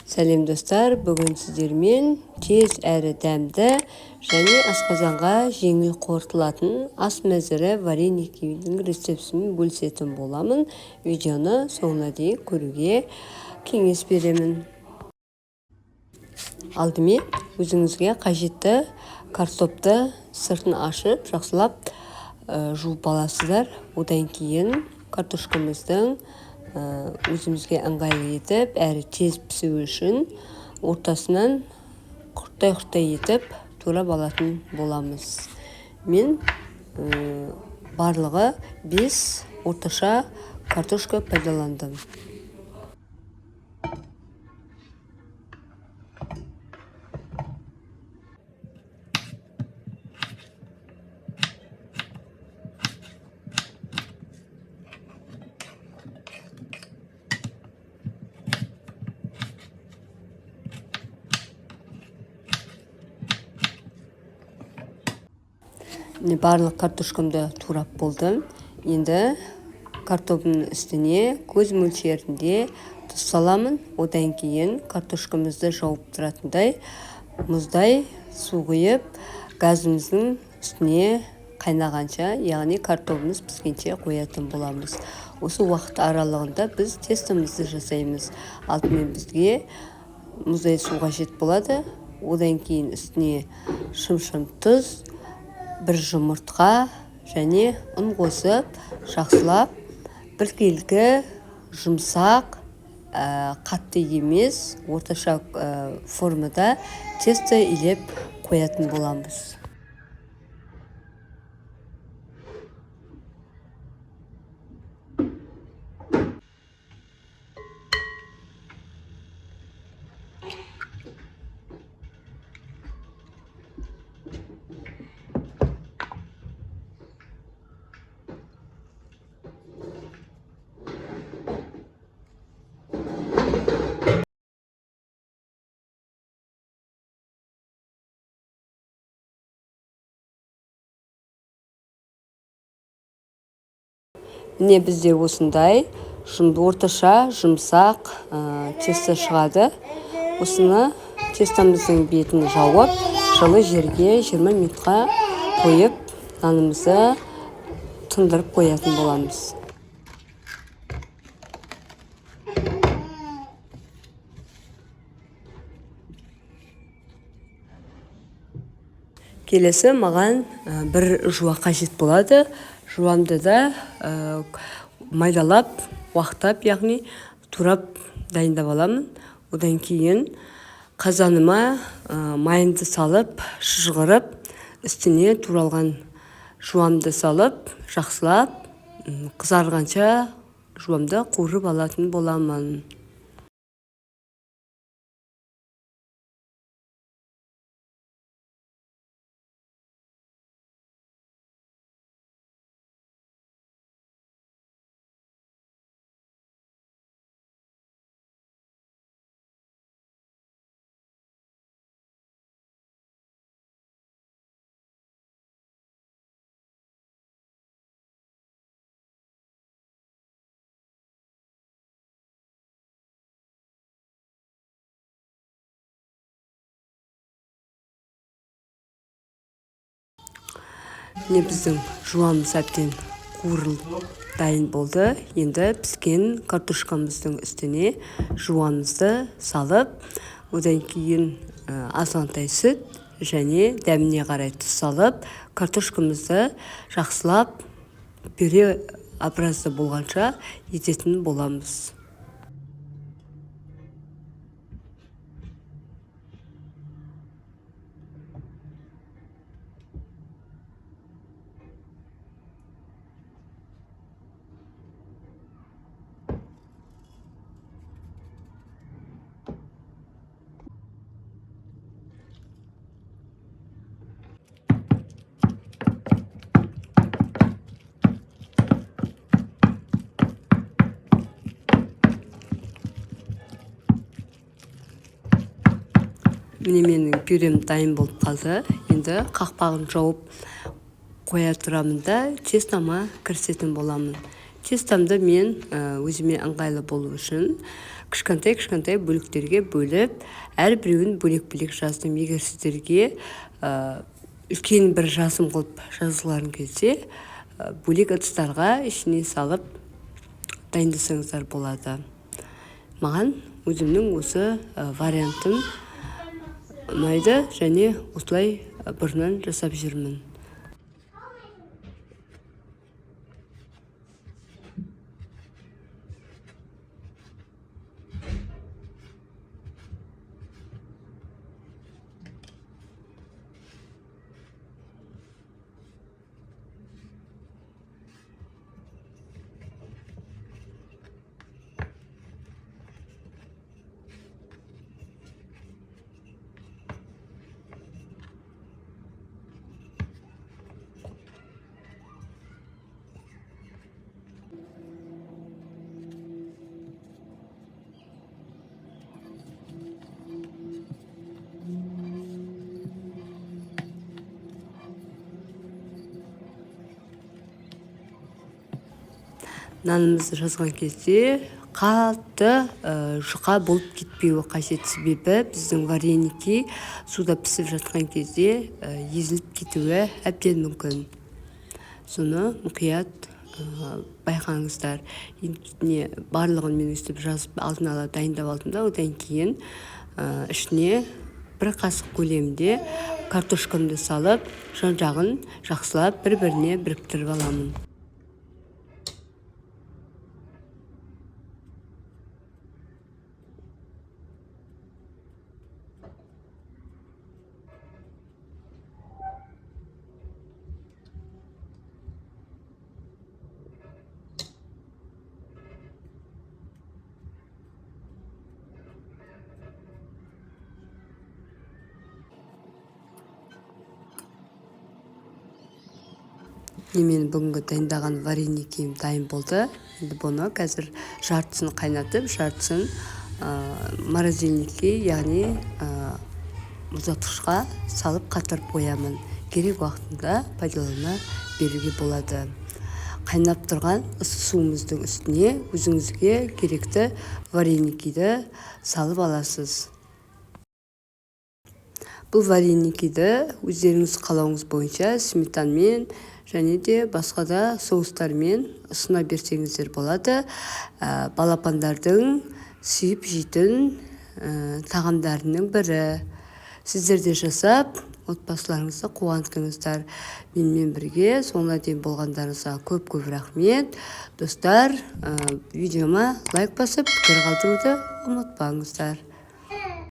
Сәлем, достар! Бүгін сіздермен тез әрі дәмді және асқазанға жеңіл қорытылатын ас мәзірі, вареникидің рецептісімен бөлісетін боламын. Видеоны соңына дейін көруге кеңес беремін. Алдымен өзіңізге қажетті картопты сыртын ашып, жақсылап жуып аласыздар. Одан кейін картошкамыздың өзімізге ыңғайлы етіп әрі тез пісуі үшін ортасынан құрттай-құрттай етіп турап алатын боламыз. Мен барлығы 5 орташа картошка пайдаландым. Міне, барлық картошкамды турап болдым. Енді картоптың үстіне көз мөлшерінде тұз саламын. Одан кейін картошкамызды жауып тұратындай мұздай су құйып, газымыздың үстіне қайнағанша, яғни картобымыз піскенше қоятын боламыз. Осы уақыт аралығында біз тестомызды жасаймыз. Алдымен бізге мұздай су қажет болады. Одан кейін үстіне шым-шым тұз, бір жұмыртқа және ұн қосып, жақсылап біркелкі жұмсақ, қатты емес, орташа формада тесто илеп қоятын боламыз. Міне, бізде осындай орташа жұмсақ тесто шығады. Осыны тестомыздың бетін жауып, жылы жерге 20 минутқа қойып, нанымызды тұндырып қоятын боламыз. Келесі маған бір жуа қажет болады. Жуамды да майдалап, уақтап, яғни турап дайындап аламын. Одан кейін қазаныма майымды салып, шыжғырып, үстіне туралған жуамды салып, жақсылап қызарғанша жуамды қуырып алатын боламын. Міне, біздің жуамыз әбден қуырылып дайын болды. Енді піскен картошкамыздың үстіне жуамызды салып, одан кейін азғантай сүт және дәміне қарай тұз салып, картошкамызды жақсылап пюреобразды болғанша ететін боламыз. Міне, менің пюрем дайын болып қалды. Енді қақпағын жауып қоя тұрамын да, тестома кірісетін боламын. Тестомды мен өзіме ыңғайлы болу үшін Кішкентай-кішкентай бөліктерге бөліп, әрбіреуін бөлек-бөлек жаздым. Егер сіздерге үлкен бір жазым қылып жазғыларың келсе, бөлек ыдыстарға ішіне салып дайындасаңыздар болады. Маған өзімнің осы вариантым ұнайды және осылай бұрыннан жасап жүрмін. Нанымызды жазған кезде қатты жұқа болып кетпеуі қажет, себебі біздің вареники суда пісіп жатқан кезде езіліп кетуі әбден мүмкін. Соны мұқият байқаңыздар. Енді барлығын мен өстіп жазып алдын ала дайындап алдым да, одан кейін ішіне бір қасық көлемінде картошкамды салып, жан-жағын жақсылап бір-біріне біріктіріп аламын. Мен бүгінгі дайындаған вареникім дайын болды. Енді бұны қазір жартысын қайнатып, жартысын морозильникке, яғни мұздатқышқа салып қатырып қоямын. Керек уақытында пайдалана беруге болады. Қайнап тұрған ыссы суымыздың үстіне өзіңізге керекті вареникиді салып аласыз. Бұл вареникиді өздеріңіз қалауыңыз бойынша сметанмен және де басқа да соустармен ұсына берсеңіздер болады. Балапандардың сүйіп жейтін тағамдарының бірі. Сіздер де жасап, отбасыларыңызды қуантыңыздар. Менімен бірге соңына дейін болғандарыңызға көп-көп рахмет. Достар, видеома лайк басып, пікір қалдыруды ұмытпаңыздар.